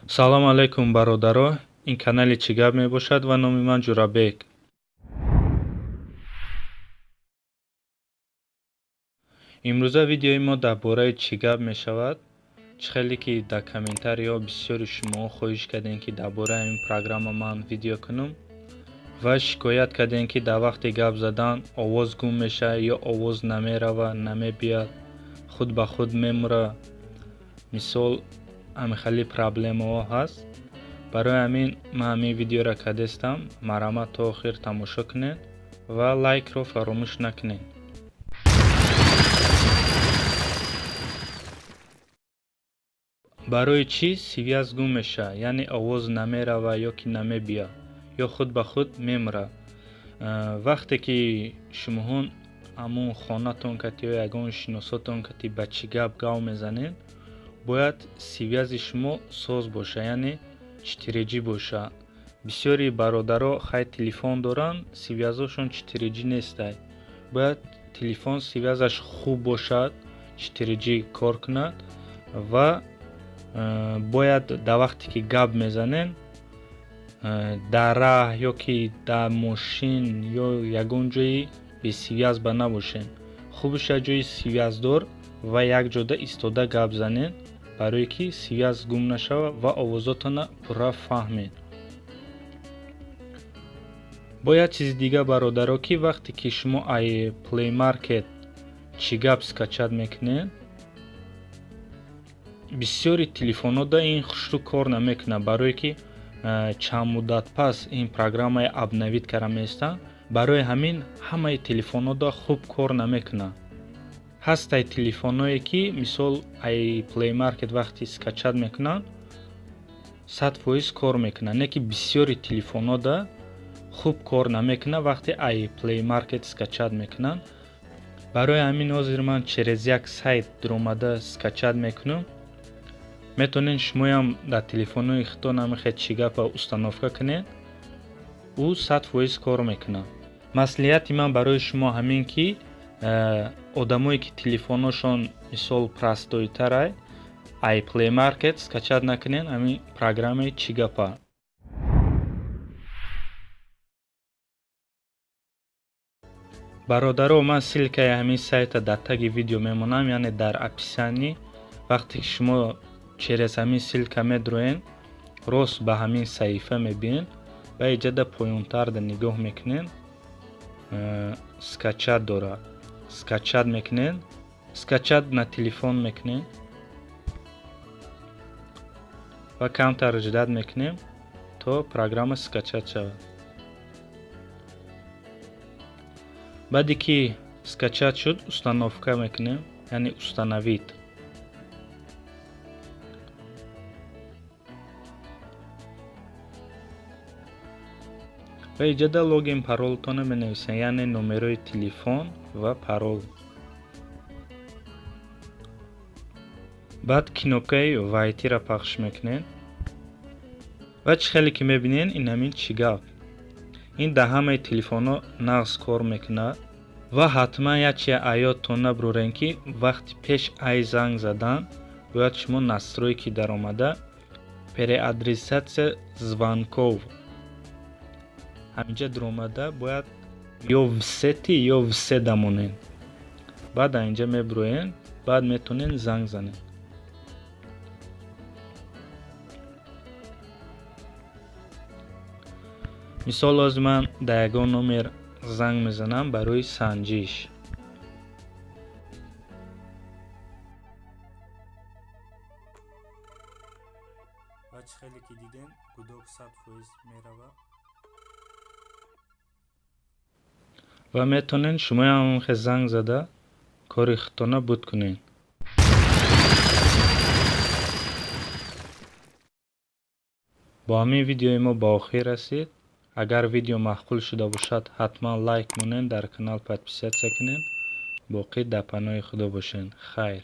Салому алайкум, бародаро. Ин канали «Чӣ гап» мебошад ва номи ман Ҷурабек. Имрӯза видеои мо дар бораи «Чӣ гап» мешавад. Чӣ хеле ки дар комментариҳо бисёри шумоҳо хоҳиш кардем, ки дар бораи ин программа ман видео кунам, ва шикоят кардем, ки дар вақти гап задан овоз гум мешавад ё овоз намерава, намебияд, худ ба худ мемура. Мисол, ҳамин проблемаҳо ҳаст. Барои ҳамин ман ҳамин видеоро кардестам. Марҳамат, то охир тамошо кунед ва лайкро фаромӯш накунед. Барои чӣ связь гум мешавад, яъне овоз намерава ё ки намебияд, ё худ ба худ мемурад? Вақте ки шумоҳон ҳамун хонатон кати ё ягон шиносотон кати ба «Чӣ гап» гав мезанед, бояд связи шумо соз бошад, яъне 4G бошад. Бисёри бародаро хай телефон доранд, связошон 4G нестай. Бояд телефон связаш хуб бошад, 4G кор кунад ва бояд дар вақте ки гап мезанем, дар раҳ ё ки дар мошин ё ягон ҷои бесвязь ба набошем. Хубаш як ҷои связдор ва як ҷода истода гап занед, барое ки связь гум нашавад ва овозотона пурра фаҳмед. Бо як чизи дига, бародаро, ки вақте ки шумо ай Play Market «Чӣ гап» скачать мекунед, бисёри телефонҳода ин хушрӯ кор намекунад, барое ки чанд муддат пас ин программаи обновить карда меистанд. Барои ҳамин ҳамаи телефонҳода хуб кор намекунад. Ҳастай телефонҳое, ки мисол ай Play Market вақти скачать мекунанд, 100% кор мекунад, не ки бисёри телефонҳода хуб кор намекунад, вақте ай Play Market скачать мекунанд. Барои ҳамин ҳозир ман через як сайт дуромада скачать мекунам. Метавонед шумоям дар телефонҳои худтон ҳамин «Чӣ гапа» установка кунед, ӯ 100% кор мекунад. Маслиҳати ман барои шумо ҳамин, ки одамое ки телефонҳошон мисол простойтарай, ай Play Market скачать накунед ҳамин программаи «Чӣ гапа». Бародаро, ман ссылкаи ҳамин сайта дар таги видео мемонам, яъне дар описании. Вақте ки шумо через ҳамин ссылка медроен, рост ба ҳамин саҳифа мебиен ва иҷада поёнтарда нигоҳ мекунед, скачать дорад. Скачать мекунед, скачать на телефон мекунед ва камтар ждать мекунем, то программа скачать шавад. Баъде ки скачать шуд, установка мекунем, яъне установить. Ва иҷода логин, паролтонро менависем, яъне номерои телефон ва парол. Баъд кнопкаи «Войти»-ро пахш мекунед ва чӣ хеле ки мебинед, ин ҳамин «Чӣ гап». Ин дар ҳамаи телефонҳо нағз кор мекунад. Ва ҳатман як чиз аёдтон набурорем, ки вақти пеш ай занг задан бояд шумо настройки даромада, переадресация звонков ҳаминҷа дуромада, бояд ё в сети, ё в все монед. Баъд инҷа мебуроен, баъд метавонед занг занед. Мисол, ҳозир ман дар ягон номер занг мезанам барои санҷиш. Ва чӣ хеле ки дидем, гудок 100% меравад ва метавонед шумоям ҳамон занг зада кори худтона буд кунед. Бо ҳамин видеои мо ба охир расид. Агар видео маъқул шуда бошад, ҳатман лайк монед, дар канал подписаться кунед. Боқӣ дар паноҳи Худо бошед. Хайр.